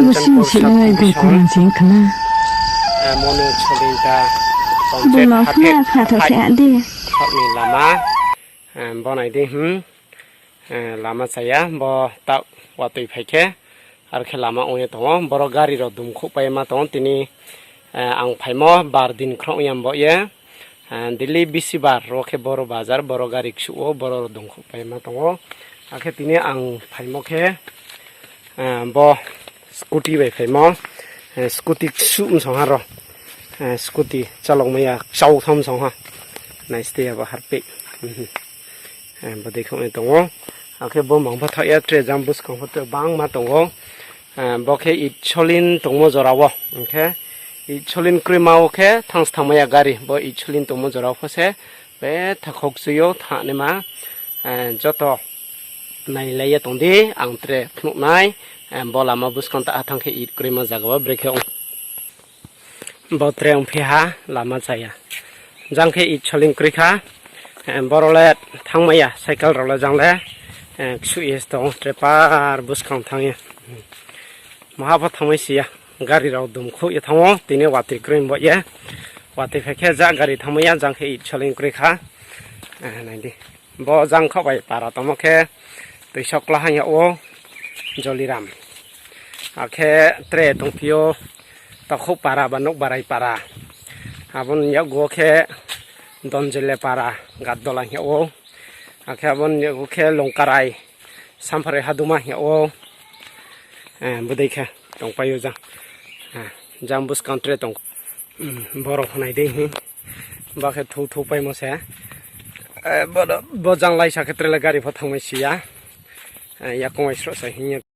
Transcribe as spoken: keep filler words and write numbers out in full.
Monu Cholinta Panchayat Haphet, Haphet ni lama, bo nai di, lama chaya, bo taoh watoi phai khe, ar khe lama ong ye tong ou, boro gari rao dumkhouh pai ma tong ou, tini, ang phaimo bar din khrouh ya bo ye, daily bisi bar ro khe boro bazar, boro gari ksuh ou, boro rao dumkhouh pai ma tong ou, akhe tini ang phaimo khe, bo scooty bai phaimo, scooty ksuh msong ha ro, scooty chalokmai ya kchau tham song ha, naiste ya bo harpeh. Bodei khouh ye tong ou. Akhe bo mang pho thaoh ya, tre jang buskang pho tre bangma tong ou. Bo khe Itsolin tongmo jora wo. Hing khe Itsolin kroima wo khe thangs thanngmai ya gari. Bo Itsolin tongmo jora wo pho se betha khokchui yo thanngnaima. Joto nailai ye tong di, ang tre phnuh nai. Bo lama buskang ta thanng khe it kroima zaga wo brekhe ong. Bo tre ongphi ha, lama chaya. Jang khe Itsolin kroi kha. Boro le thanngmai ya, cycle rao le jang le ksuh ye tong ou, tre par buskang thanng ye. Maha pho thanngmai si ya, gari rao dumkhouh ye thanng ou, tini watoi kroi bo ye. Watoi phai khe ja gari thanngmai ya, jang khe Itsolin kroi kha. Nai di. Bo jang khaoh bai para tongmo khe Toisokla hing yag ou, Joliram. Akhe tre tongphi ou, Takhouh para ba Nouhbarai para. Abo ni yakgu wo khe Donjele para, Gatdola hing yag ou. Akhe abo ni yakgu khe Longkarai, Sampharai Haduma hing yag ou. Bodei khe tongpai ou jang. Jang buskang tre tong. Boro pho nai di hing. Ba khe thou thou paimo se. Bo jang laisa khe tre le gari pho thanngmai si ya. Yakoung bai sroh sa hing ye.